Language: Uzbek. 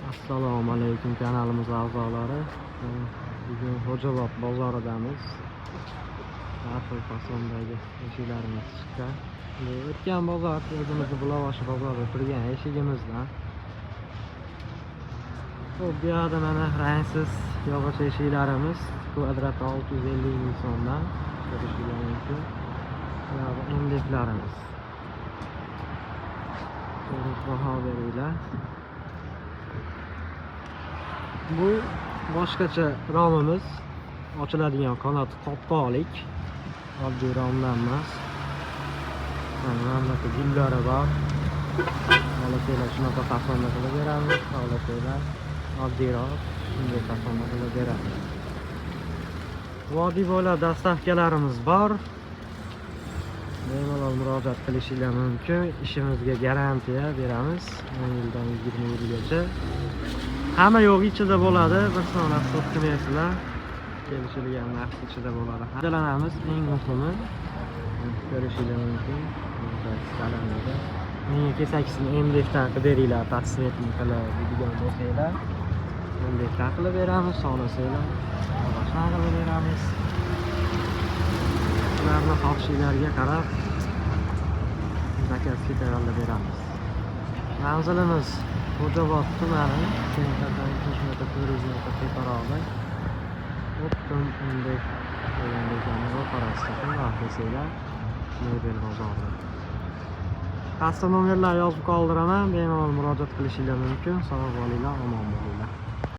Assalomu alaykum, kanalimiz a'zolari. Bugun Xo'jaobod bozoridamiz. Har xil fasondagi eshiklarimiz chiqqan. Bu o'tgan bozor, o'zimizni Buloqboshi bozorida turgan eshigimizdan. Xo'p, bu yoqda mana rangsiz yog'och eshiklarimiz kvadrati 650 ming so'mdan, ko'rishingiz mumkin. Bu yoqda MDFlarimiz. Ko'rib baho beringlar. Bu boshqacha romimiz, ochiladigan qanot qopqoqlik, oddiy romdan emas. Mana bunaqa gullari bor. Xohlasanglar, shunaqa fasonda qilib beramiz, xohlasanglar, oddiyroq shunday fasonda qilib beramiz. Vodiy bo'ylab доставка larimiz bor. Bemalol murojaat qilishinglar mumkin. Ishimizga garantiya beramiz 10 yildan 20 yilgacha. Hamma yo'q ichida bo'ladi, bir so'm hisob qilmaysizlar. Kelishilgan narx ichida bo'ladi. Foydalanamiz, eng muhimi, ko'rishinglar mumkin. Stalanada. Menga kesakisini MDFdan qilib beringlar, подсветный qilib deydigan bo'lsanglar, MDFdan qilib beramiz, xohlasanglar, yog'ochdan qilib beramiz. Ularni xohishinglarga qarab заказ ga tayyorlab beramiz. Manzilimiz Xo'jaobod tumani, центр dan 200 metr, 400 metr teparoqda. Optum MDF degan do'konni ro'parasida, shundoq desanglar, mebel bozorida. Pastda nomerlar yozib qoldiraman, bemalol murojaat qilishinglar mumkin. Sog' bo'linglar, omon bo'linglar.